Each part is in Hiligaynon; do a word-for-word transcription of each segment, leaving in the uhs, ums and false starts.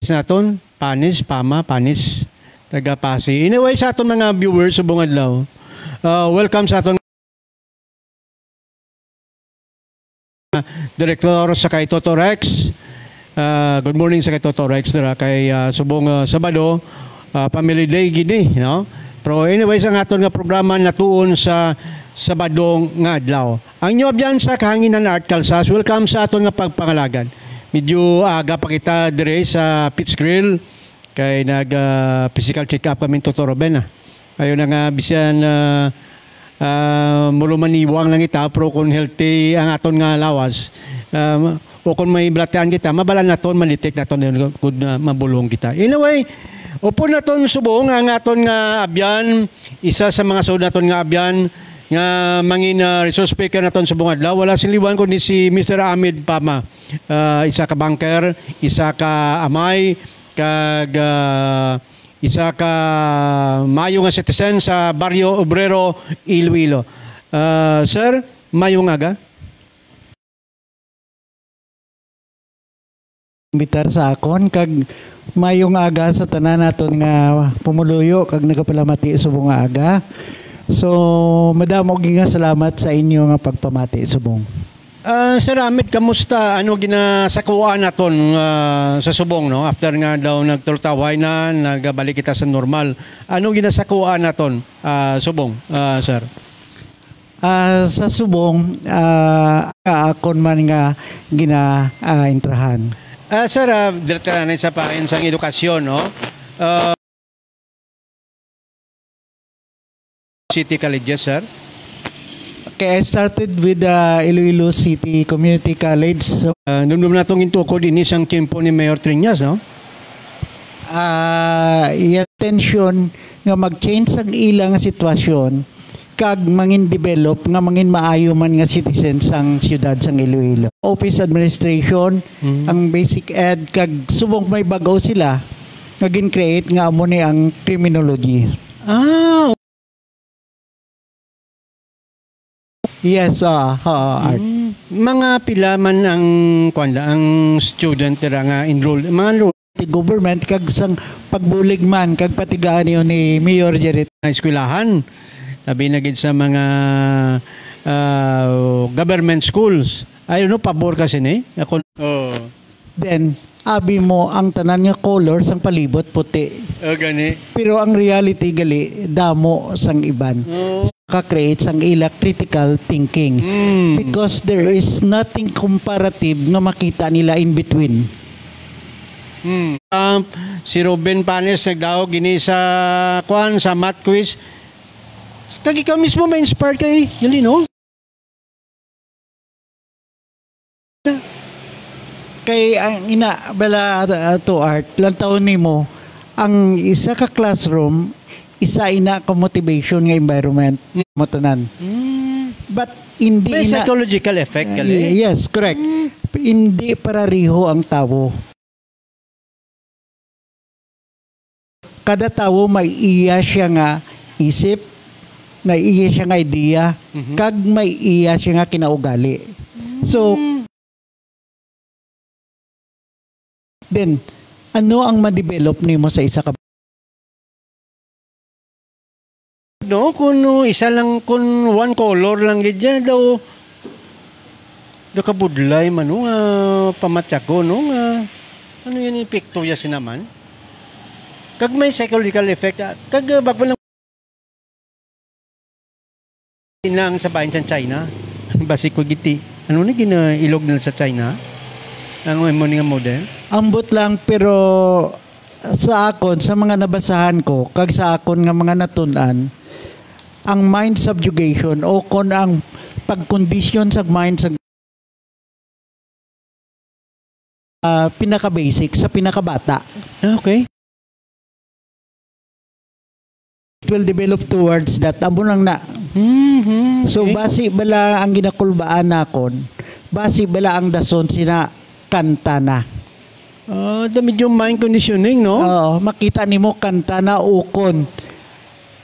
naton, Panis, Pama, Panis, taga Pasi. Anyway, sa aton mga viewers subong adlaw, ah, welcome sa aton Director sa kay Toto Rex. Ah, good morning sa kay Toto Rex dira kay, ah, subong, ah, Sabado, ah, family day gid ni, no? Pero anyways, ang aton nga programa natuon sa Sabado nga adlaw. Ang inyo abyan sa kahanginan, Art Calsas, welcome sa aton nga pagpangalagad. Medyo aga pa kita dire sa Pete's Grill kay nag, ah, physical check-up kami ni Toto Ruben, ah. Ayo na nga, bisan, ah, ah, mulumaniwang lang kita, pero kung healthy ang aton nga lawas, ah, o kung may balatian kita, mabal-an naton, ma-detect naton, gud na mabulong kita. Anyway, upod naton subong ang aton nga abyan, isa sa mga suod naton nga abyan nga mangin, ah, resource speaker naton subong adlaw, wala sing liwan kundi si Mister Ahmed Pama. Ah, isa ka banker, isa ka amay, kag, ah, isa ka maayo nga citizen sa Barrio Obrero, Iloilo. Ah, sir, maayong aga. Imbitar sa akon, kag maayong aga sa tanan naton nga pumuluyo kag nagapalamati subong nga aga. So, madamo gid nga salamat sa inyo nga pagpamati subong. Ah, Sir Ahmed, kamusta? Ano ginasakuan naton, ah, sa subong, no? After nga daw nagtultaway na, nagbalik kita sa normal. Ano ginasakuan naton, ah, subong, ah, sir? Ah, sa subong, ah, akon man nga gina, ah, intrahan. Ah, sir, ah, direkta na sa pain sang edukasyon, no? Ah, City Colleges, sir? Okay, I started with, ah, Iloilo City Community College. So, Ah, dumdum natong intukod ini sang tiyempo ni Mayor Triñas, no? Ah, iya intensyon nga mag-change ang ilang sitwasyon kag mangin develop nga mangin maayo man nga citizen sang siyudad sang Iloilo. Office administration, Mm. ang basic ed, kag subong may bag-o sila nga gin-create nga amo ni ang criminology. Ah, Yes, ah, ah, Art. Mm. Mga pila man ang, kuwan la, ang student dira nga enrolled? Mga enrolled? Ti government kag sang pagbulig man kag patigaan niyo ni Mayor Jerry. Nga eskwelahan, labi na gid sa mga, ah, government schools. I don't know, pabor ka sini? Ako, oh. Then, abi mo ang tanan nga color sang palibot puti. Oh, gani. Pero ang reality gali, damo sang iban. Oh. Ka-create sang ila critical thinking. Mm. Because there is nothing comparative nga makita nila in between. Mm. Um, si Ruben Panes nagdaog gini sa, kwan, sa math quiz. Kag ikaw mismo ma-inspire kay, gali, no? Kay ang ina bala, uh, to Art, lantawon nimo, ang isa ka classroom, isa ina ka motivation nga environment mo tanan. Mm. But hindi May ina psychological effect, Uh, gali? Yes, correct. Mm. Hindi parariho ang tawo. Kada tawo may iya siya nga isip, may iya siya nga ideya, Mhm. kag may iya siya nga kinaugali. So, Mm. then, ano ang ma-develop nimo sa isa ka No, kung, no, isa lang, kung one color lang gid niya daw, daw kabudlay man, no, nga pamatyagon, no, nga ano yan, epekto ya sinaman. Kag may psychological effect, ah, kag, ah, bag-o lang inang sa bahin sa China. Basi ko giti. Ano ni ginailog nila sa China? Ang imo ni nga model? Ambot lang, pero sa akon, sa mga nabasahan ko, kag sa akon nga mga natun-an, ang mind subjugation o kon ang pagkondisyon sa mind sa, ah, pinaka-basic, sa pinakabata. Ah, okay. It will develop towards that. Amo lang na. Mhm, So, okay. basi bala ang ginakulbaan nakon, basi bala ang dason sina kanta na. Ah, da medyo mind conditioning, no? Oo, makita nimo kanta na ukon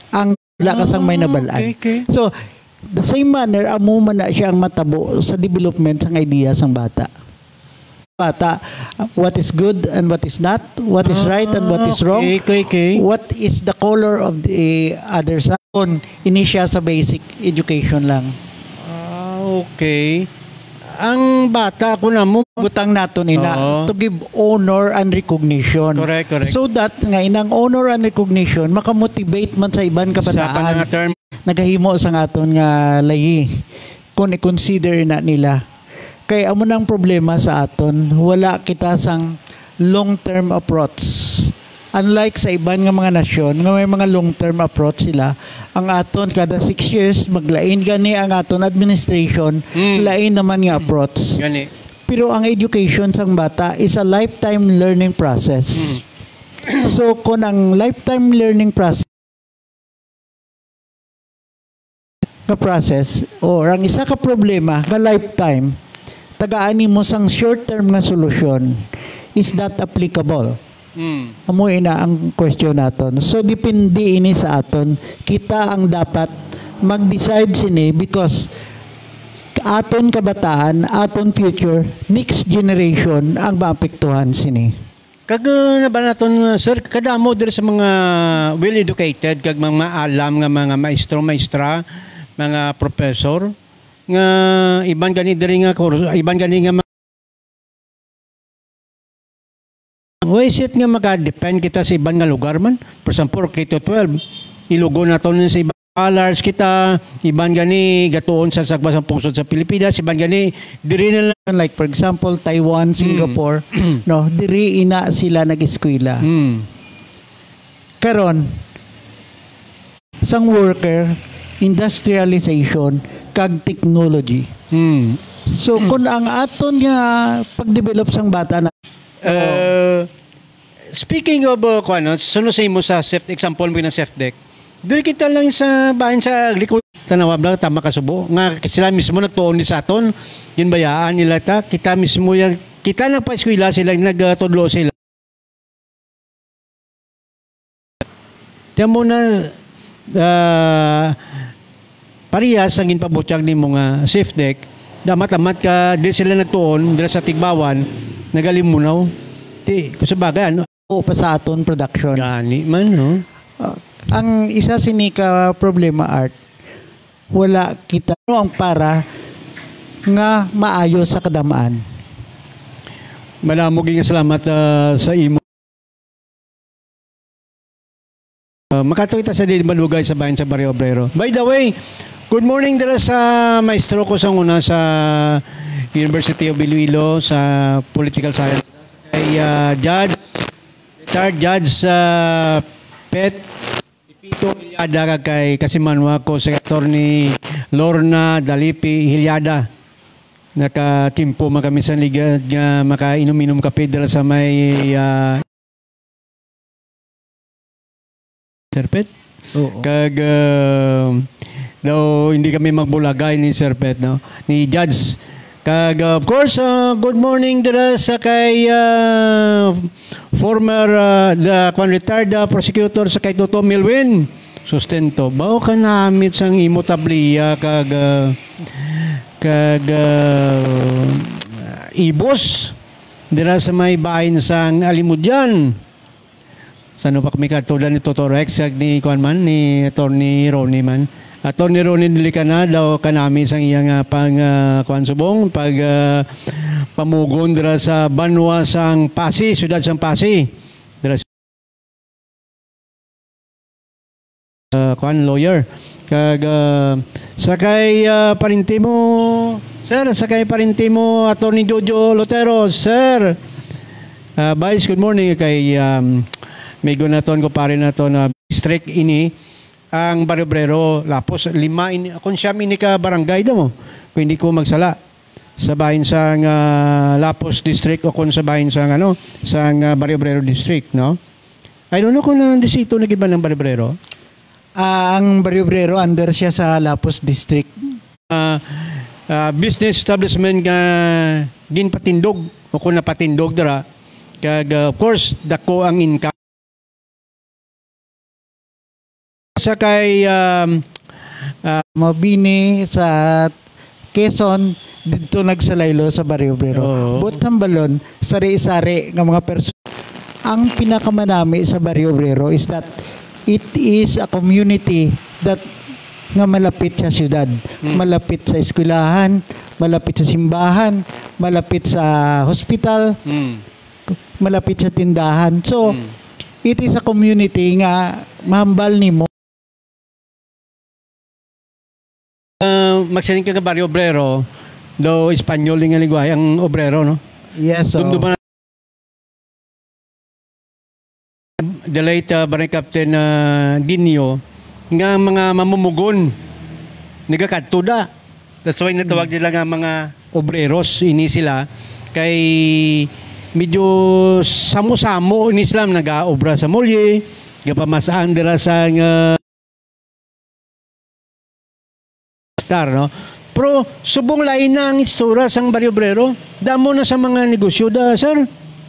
ang wala ka sang may Ah, nabal-an. okay, okay. So, the same manner, amo man na siya ang matabo sa development sang idea sang bata. bata, uh, what is good and what is not, what is right and what is wrong, Ah, okay, okay, okay. What is the color of the other side. Ini siya sa basic education lang. Ah, okay. Ang bata ko na mo. Butang naton ina Oo. to give honor and recognition. Correct, correct. So that nga inang honor and recognition makamotivate man sa iban ka Sa bataan panangaterm. nagahimo sa aton nga layi kung i-consider na nila. Kay amo nang problema sa aton, wala kita sang long-term approach. Unlike sa iban nga mga nasyon nga may mga long-term approach sila, ang aton kada six years maglain gani ang aton administration, Mm. lain naman nga approach. Gani. Pero ang education sang bata is a lifetime learning process. Mm. So kung ang lifetime learning process nga process or ang isa ka problema nga lifetime, tagaan nimo sang short term nga solusyon is not applicable. Mm. Amo ina ang question naton. So depende ini sa aton. Kita ang dapat mag-decide sini because aton kabataan, aton future, next generation ang maapektuhan sini. Kag, uh, na ba naton, uh, sir, kadamo diri sa mga well-educated kag mga maalam nga mga maestro, maestra, mga professor, nga iban gani diri nga kur-, iban gani nga ma-, why is it nga maka-depend kita sa iban nga lugar man? For example, K to twelve, ilugo naton sa iban. Scholars kita, iban gani gatuon sa sagwa sang pungsod sa Pilipinas, iban gani diri na lang. Like, for example, Taiwan, Mm. Singapore, no, diri ina sila nag-eskwela. Mm. Karon, sang worker, industrialization, kag technology. Mm. So, kung ang aton nga pag-develop sang bata na Uh, speaking of, uh, kuwan, no, suno sa imo sa SEFDEC, example mo ng SEFDEC, diri kita lang sa bahin sa agriculture. Tanawa lang, tama ka subo. Nga sila mismo nagtuon ni sa aton, ginbayaan nila ta. Kita mismo, yung, kita nagpa-eskwela sila, nagtudlo sila. Tiyan mo na, ah, parehas ang ginpabutyag nimo nga SEFDEC, damat-damat ka, di sila nagtuon, dira sa Tigbawan, nagalimunaw. Ti, kung sa bagay, ano? O pa sa aton production. Gani man, no? Ah, ang isa sini ka problema, Art, wala kita, ano ang para nga maayo sa kadamaan. Madamo gyud nga salamat, ah, sa imo. Ah, makato kita sa di malugay sa bahin sa Barrio Obrero. By the way, good morning dira sa maestro ko sa una sa University of Iloilo, sa Political Science. Kay, ah, Judge, retired Judge, ah, Pet, Pepito Hilyada, kag kay kasimanwa ko si Attorney Lorna Dalipi Hilyada. Nakatimpo man kami sa ligad nga makainom-inom kape dira sa may, ah, Sir Pet? Oo. Kag, ah, daw hindi kami magbulagay ni Sir Pet, no? Ni Judge. Kag, ah, of course, ah, good morning dira sa kay, ah, former, ah, the, kwan, retired, ah, prosecutor sa kay Toto Milwin Sustento. Bao ka namit sang imo tabliya kag, ah, kag, ah, ibos dira sa may bahin sang Alimodian. Sa ano pa kami katulan ni Toto Rex, kag ni, kuwan man, ni Attorney Ronnie man. Attorney Ronnie Dilicana daw kanami sang iya nga pang, ah, kuwan subong, pag, ah, pamugon dira sa banwa sang Pasi, siyudad sang Pasi. Dira sa, ah, kuwan, lawyer. Kag, ah, sa kay, ah, parinti mo, sir, sa kay parinti mo, Attorney Jojo Lotero, sir. Ah, Vice, good morning. Kay, um, amigo naton, kumpare naton, na district ini, ang Barrio Obrero, Lapos, lima ini, kung siyam ini ka barangay daw mo, kung hindi ko magsala, sa bahin sang, ah, Lapos District o kung sa bahin sang, ano, sang, ah, Barrio Obrero District, no? I don't know kung ang distrito na giba ng Barrio Obrero. Ah, ang Barrio Obrero under siya sa Lapos District. Ah, ah, business establishment nga ginpatindog o kung napatindog dira. Kag, ah, of course, dako ang income. Sa kay, um, ah, Mabini, sa Quezon, didto nagsalaylo sa Barrio Obrero. Oo. Buot hambalon, sari-sari nga mga person. Ang pinakamanami sa Barrio Obrero is that it is a community that nga malapit sa syudad, Mm. malapit sa eskwelahan, malapit sa simbahan, malapit sa hospital, Mm. malapit sa tindahan. So, Mm. it is a community nga mahambal nimo. Ah, magsiling ka nga Barrio Obrero, daw Espanyol din nga lingwahe ang obrero, no? Yes, so Dumduman the late, ah, Barangay Captain, ah, Dinio, nga ang mga mamumugon nagakadto da. That's why natawag Mm. nila nga mga obreros ini sila, kay medyo samo-samo ini sila, nagaobra sa mulye, gapamas-an dira sa nga star, no? Pero subong lain na ang itsura sang Barrio Obrero. Damo na sa mga negosyo da, sir,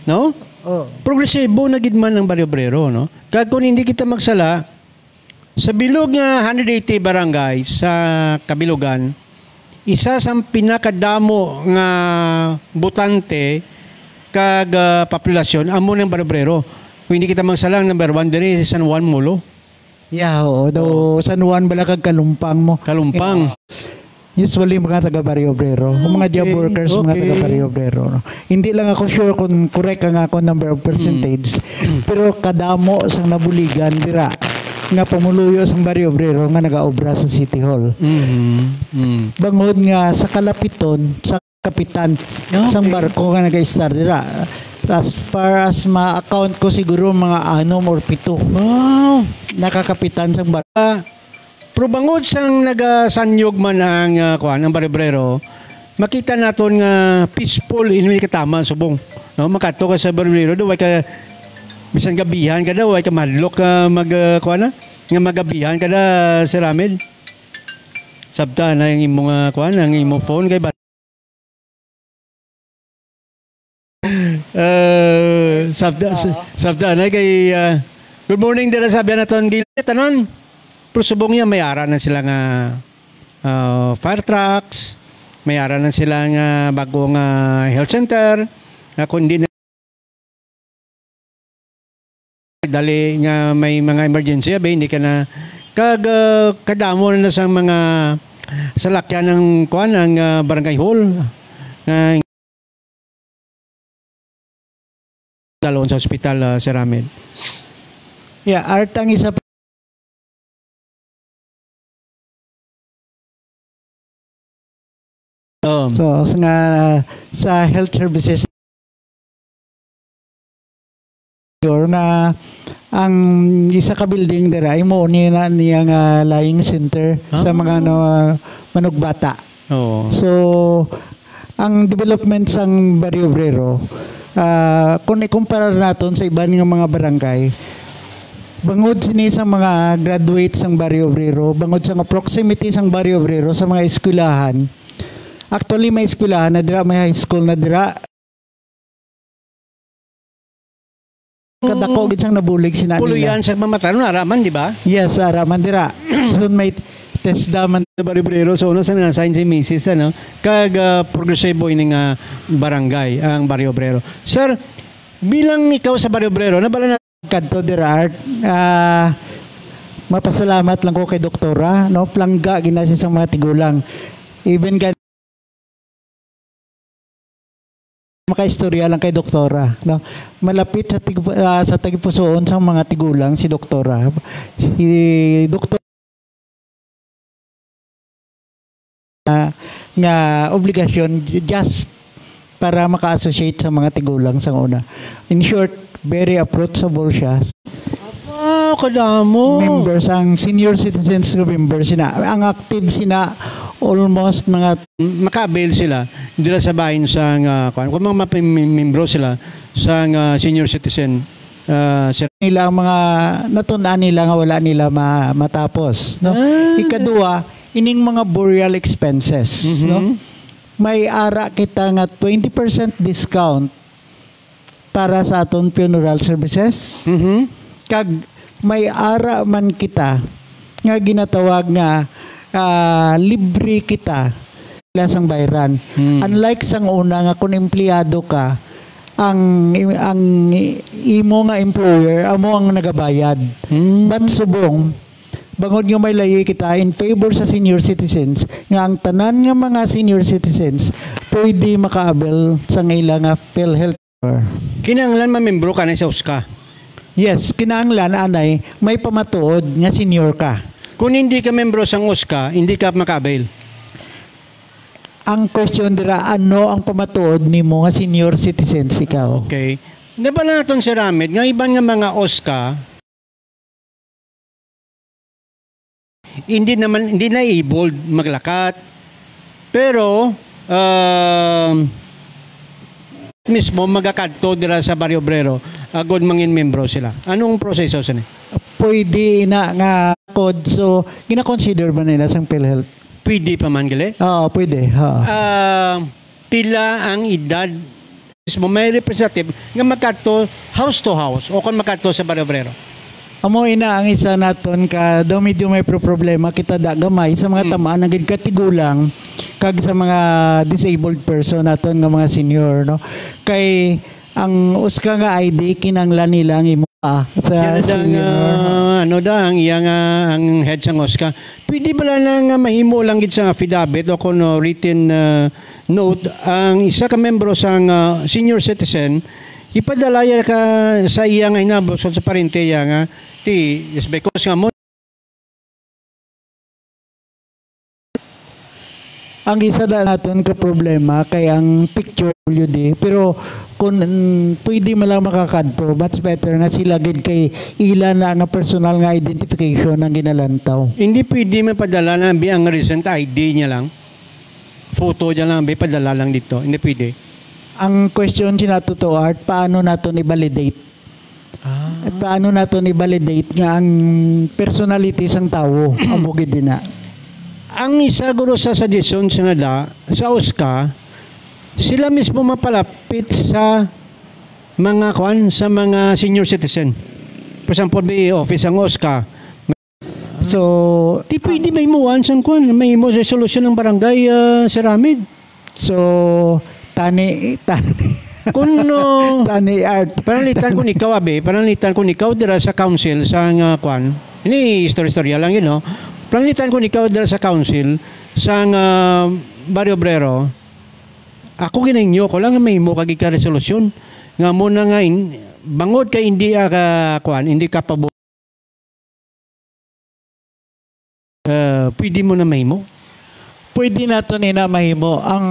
no? Oh. Progresibo na gid man ang Barrio Obrero, no? Kag kung hindi kita magsala, sa bilog nga hundred eighty barangay sa Kabilugan, isa sa pinakadamo nga botante kag, ah, populasyon amo nang Barrio Obrero. Kung hindi kita magsala, ang number one diri si San Juan, Molo. Yeah, oo. Do Oo. San Juan bala kag Kalumpang mo. Kalumpang. Yeah. Usually, mga taga Barrio Obrero, mga job Okay, workers, mga taga okay. Barrio Obrero, no? Hindi lang ako sure kung correct ang ako number of percentage, Mm. pero kadamo sang nabuligan dira nga pumuluyo sang Barrio Obrero nga nagaobra sa City Hall. Mhm. Mm. Bangod nga sa kalapiton, sa kapitan Okay. sang barko nga nagaistar dira. As far as ma-account ko, siguro mga anom or pito Wow. nakakapitan sang barko. Ah, pero bangod sang nagasanyog man ang, ah, kuwan, ang Barrio Obrero, makita naton nga peaceful, ini may katama subong, no? Makadto ka sa Barrio Obrero, daw way ka, bisan gabihan ka daw, way ka mahadlok ka mag, ah, kuwan na, nga magabihan ka na, Sir Ahmed. Sabta na ang imo nga, kuwan, ang imo phone kay ba-, eh, sabta, Oo. sabta na kay, ah, good morning dira sa biyan naton gil-, tanan. Pero subong niya, may ara na sila nga, ah, fire trucks, may ara na sila nga bago nga health center, nga kung di na dali nga may mga emergency, abi, hindi ka na, kag, ah, kadamo na sa mga salakyan ng, kuwan, ang, ah, barangay hall, nga dalon sa ospital, ah, Sir Ahmed. Yeah, Art, ang isa pa. Um. So, sa nga, sa health services, nga ang isa ka building dira, imo ni na niya nga lying center sa mga, Ah. ano, manugbata. Oo. So, ang development sang Barrio Obrero, ah, kung ikumpara naton sa iban nga mga barangay, bangod sini sa mga graduate sang Barrio Obrero, bangod sa nga proximity sang Barrio Obrero sa mga eskwelahan, actually, may eskwelahan na dira, may high school na dira. Kadako gid sang nabulig sina nila. Puluyan sa mamataron, ara man, di ba? Yes, ara man dira. Soon may TESDA man. Sa Barrio Obrero, so, una sa na-assign si misis, ano? Kag, ah, progresibo ini nga barangay, ang Barrio Obrero. Sir, bilang ikaw sa Barrio Obrero, nabala na kadto dira, Art, ah, mapasalamat lang ko kay Doktora, no? Plangga gina siya sa mga tigulang. Even gan- makaistorya lang kay Doktora, no? Malapit sa tig-, ah, sa tagipusoon sang mga tigulang si Doktora. Si Doktor, ah, nga obligasyon just para maka-associate sa mga tigulang sang una. In short, very approachable siya. Wow, kadamo. Members, ang senior citizens nga members sina, ang active sina almost mga maka-avail sila dira sa bahin sa nga, kuwan, kung mga mapim-, membro sila sa nga senior citizen, ah, sir. Nila ang mga natun-an nila nga wala nila ma-, matapos, no? Ah. Ikadua, ining mga burial expenses, Mhm. no? May ara kita nga twenty percent discount para sa aton funeral services. Mhm. Kag may ara man kita nga ginatawag nga, ah, libre kita. sila sang bayran. Hmm. Unlike sang una nga kung empleyado ka, ang, ang imo nga employer amo ang nagabayad. Hmm. But subong, bangod nga may layi kita in favor sa senior citizens, nga ang tanan nga mga senior citizens pwede maka-avail sa ila nga PhilHealth. Kinahanglan mamembro ka na sa OSCA? Yes, kinahanglan anay may pamatuod nga senior ka. Kung hindi ka membro sang OSCA, hindi ka maka-avail. Ang question dira, ano ang pamatuod nimo nga senior citizens ikaw? Okay. Nabala naton, Sir Ahmed, nga iban nga mga OSCA, hindi naman, hindi na able maglakat. Pero, um, mismo magakadto dira sa Barrio Obrero, agod mangin membro sila. Anong proseso sini? Pwede na nga code. So, gina-consider ba nila sang PhilHealth? Pwede pa man, gali? Oo, pwede. Oo. Ah, pila ang edad mismo may representative nga magkadto house to house o kung magkadto sa Barrio Obrero? Amo ina ang isa naton ka daw medyo may pro-, problema kita da gamay sa mga Hmm. tamaan nga gid katigulang kag sa mga disabled person naton nga mga senior, no? Kay ang OSCA nga I D kinahanglan nila ang imo, ah, sa Yan na da senior. Nga, ano da, ang iya nga, ang head sang OSCA. Pwede bala na nga mahimo lang gid sa affidavit o kuno written, ah, note ang isa ka membro sang, ah, senior citizen, ipadala ya ka sa iya nga hinablos sa parente ya nga, ti, is because nga mo Ang isa da naton ka problema kay ang picture W D, pero kung, mm, pwede man lang makakadto, much better nga sila gid kay ila na nga personal nga identification ang ginalantaw. Hindi pwede mapadala na bi ang recent I D niya lang? Photo niya lang, bi, padala lang dito. Hindi pwede. Ang question si nato to, Art, paano naton i-validate? Ah. Paano naton i-validate nga ang personality sang tawo amo gid na? Ang isa guro sa suggestion sa nada, sa OSCA, sila mismo mapalapit sa mga kwan, sa mga senior citizen. For example, may office ang OSCA. So, di pwede mahimuan sang kwan, mahimo sa resolusyon ng barangay, ah, Sir Ahmed. So, tani, tani. Kung, no, Tani Art. Pananglitan kung ikaw, abi, pananglitan kung ikaw dira sa council sa nga kwan. Ini istorya-istorya lang yun, no? Pananglitan kung ikaw dira sa council sa nga Barrio Obrero, ako ginahingyo ko lang nga mahimo kag ika resolusyon nga mo na nga in-, bangod kay hindi ka kwan, hindi ka pabo-, eh, pwede mo na mahimo? Pwede nato ni na mahimo. Ang,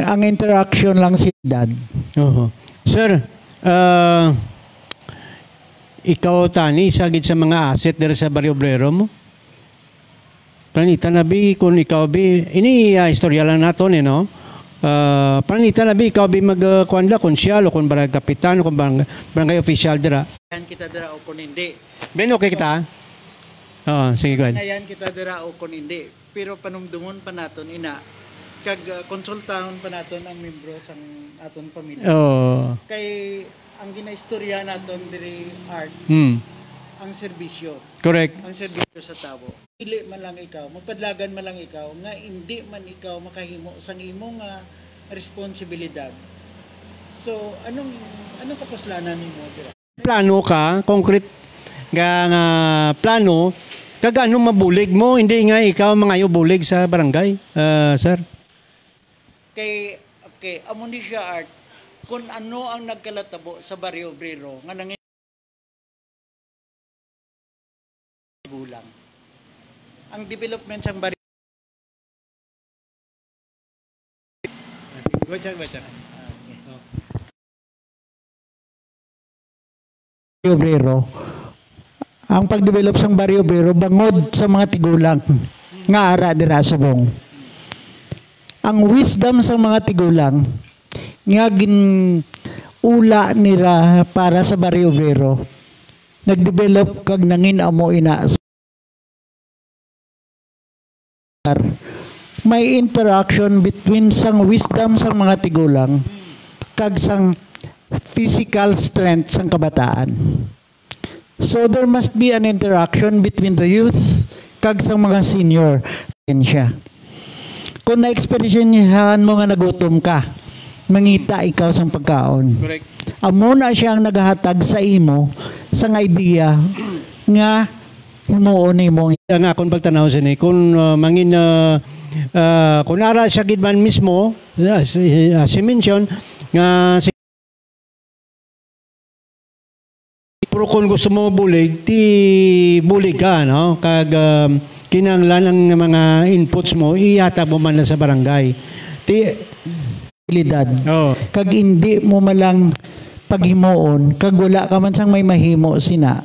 ang interaction lang si Dad. Oho. Sir, ah, ikaw, tani, isa gid sa mga asset diri sa Barrio Obrero mo? Pananglitan na bi, kung ikaw bi, ini, ah, istorya lang naton, eh, no? Ah, pananglitan na bi, ikaw bi mag, ah, kuwan la, konsyal o kung barangay kapitan o kung barang-, barangay official dira. Yan kita dira o kung hindi. Ben, okay kita? Oo, sige, go ahead. Ngayon kita dira o kung hindi. Pero panumdumon pa naton ina, kag, ah, konsultahon pa naton ang membro sang aton pamilya. Oo. Kay ang ginaistorya naton diri, Art, Hmm. ang serbisyo. Correct. Ang serbisyo sa tawo. Dili man lang ikaw, magpadlagan man lang ikaw nga hindi man ikaw makahimo sang imo nga responsibilidad. So, anong, anong kapuslanan nimo dira? Plano ka, concrete nga, nga plano, kag ano mabulig mo, hindi nga ikaw mangayo bulig sa barangay, ah, sir? Kay, okay, amo ni siya, Art, kung ano ang nagkalatabo sa Barrio Obrero nga nangin-, gulang. Ang development sang Barrio Go, sir, go, sir. Okay. Oh. Obrero. Ang pagdevelop sang Barrio Obrero bangod sa mga tigulang nga ara dira subong. Ang wisdom sang mga tigulang nga gin-ula nila para sa Barrio Obrero, nagdevelop kag nangin-amo ina. May interaction between sang wisdom sang mga tigulang kag sang physical strength sang kabataan. So, there must be an interaction between the youth kag sang mga senior. Yan siya. Kung naeksperyensyahan mo nga nagutom ka, mangita ikaw sang pagkaon. Correct. Amo na siya ang nagahatag sa imo sang idea nga himuon nimo. Ang akon pagtanaw sini, kung, uh, mangin, uh, uh, kung ara siya gid man mismo, uh, si, uh, si mention nga si Pero kung gusto mo mabulig, ti bulig ka, no? Kag, um, kinahanglan ang mga inputs mo, ihatag mo man lang sa barangay. Ti Abilidad. Oo. Kag indi mo malang paghimuon, kag wala ka man sang may mahimo sina.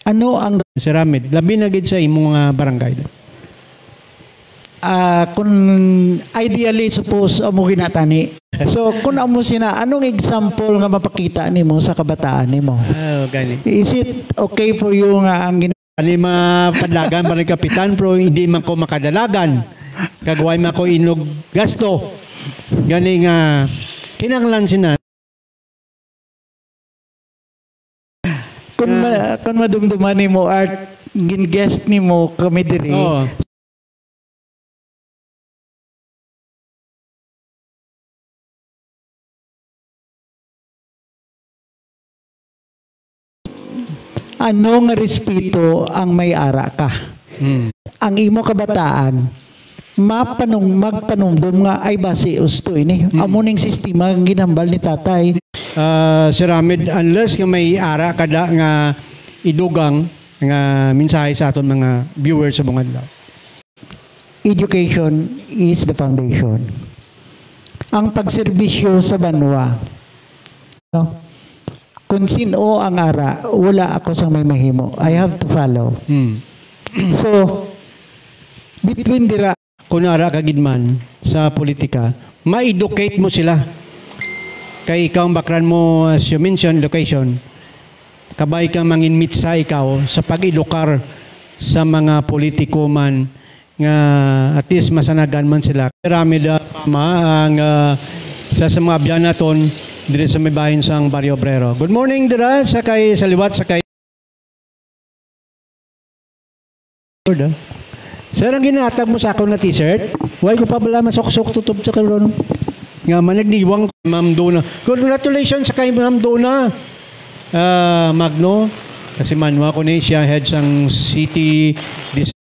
Ano ang Si Ramid, labi na gid sa imong, ah, barangay. Ah, kung ideally, suppose, amo ginatani. So, kung amo sina, anong example nga mapakita nimo sa kabataan nimo? Ah, gani. Is it okay for you nga ang gin- Ani mapadalagan ba ng kapitan, pero hindi man ko makadalagan. Kagway man ko inog gasto. Gani nga, kinahanglan sina. Kung Ah. ma-, kung madumduman nimo, Art, gin-guest nimo kami diri. Oo. Ano nga respeto ang may ara ka? Hmm. Ang imo kabataan, mapanum-, magpanumdom nga, "Ay, basi usto ini." Hmm. Amo ning sistema ang ginhambal ni tatay. Ah, Sir Ahmed, unless nga may ara ka da nga idugang nga mensahe sa aton mga viewers sa bungad adlaw. Education is the foundation. Ang pagserbisyo sa banwa, no? Kung sin-o ang ara, wala ako sang may mahimo. I have to follow. Hmm. So, between dira Kung ara ka gid man sa politika, ma-educate mo sila. Kay ikaw ang bakran mo, as you mentioned, education. Kabay kang mangin mitsa ikaw sa pag-edukar sa mga politiko man nga at least masanagan man sila. Ramid, ah, Pama, ang, ah, sa, sa mga abyan naton diri sa may bahin sang Barrio Obrero. Good morning dira sa kay, sa liwat sa kay Lord, ah. Sir, ang ginatag mo sa akon nga t-shirt, why ko pa bala masuksok tutob sa karon? Nga managniwang ko, Ma'am Dona. Congratulations sa kay Ma'am Dona. Ah, Magno, kasi manwa ko ni siya, head sang city dis-,